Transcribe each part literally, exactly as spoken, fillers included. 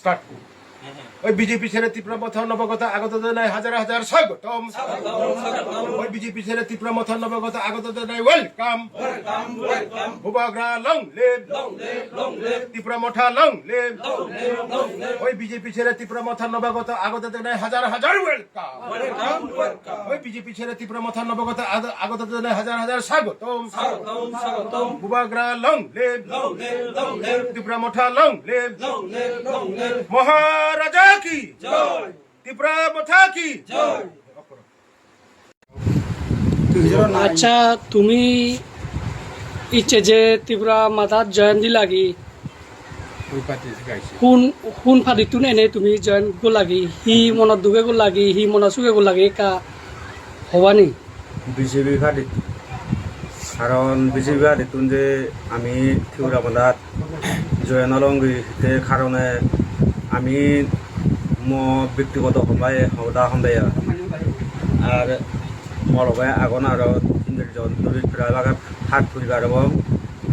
Start. ওই বিজেপি ছেড়ে ত্রিপুরা মথা নবাগত আগত জানাই হাজার হাজার স্বাগতম। ওই বিজেপি ছেড়ে ত্রিপুরা মথা নবাগত আগত জানাই ওয়েলকাম। বুবাগ্রা লং লিভ। ত্রিপুরা মথা লং লিভ। ওই বিজেপি ছেড়ে ত্রিপুরা মথা নবাগত আগত জানাই হাজার হাজার ওয়েলকাম। ওই বিজেপি ছেড়ে ত্রিপুরা মথা নবাগত আগ-, আগত জানাই হাজার হাজার স্বাগতম। বুবাগ্রা লং লিভ। ত্রিপুরা মথা লং লিভ। মহারাজা কি? ত্রিপুরা মথা কি? আচ্ছা, তুমি icche je Tripura Mathat join dilagi, Ui pati sigaisi. Hun, hun padittun ene tumi join gollagi, hi monot duge gollagi, hi monot suge gollagi, ekka hobani? B J P party. Karon B J P party-ttun je ami Tripura Mathat join olongi, te karone ami mo bektigoto hobai hoda hondeya. Ar mo loge agon aro tin jon duri prai bage pat puribar obo.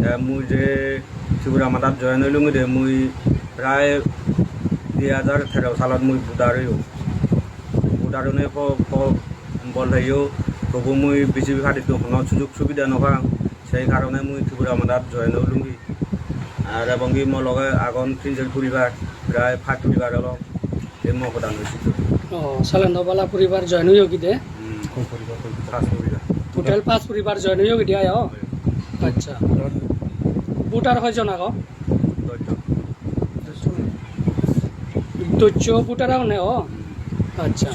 Te mui je Tripura Mathat join oilungi de, mui prai di hajar tero salot mui voter oyong. Voter onei po, po bol heyo, tobu mui B J P party-ttun hono sujog subida no pang. Sei karone mui Tripura Mathat join olungi. Ar ebongi mo loge agon tin jon puribar, prai pat puribar obo. Ei mo hodan hoichi. O, salen do bala puribar join oyogi de? Hmm. Ko puribar, ko puribar? Pas puribar. Total pas puribar join oyogi de ayo? Oi. Acha. Voter hoi jon ago? Dosh jon. Dosh jon voter agonne, o? Hmm. Acha.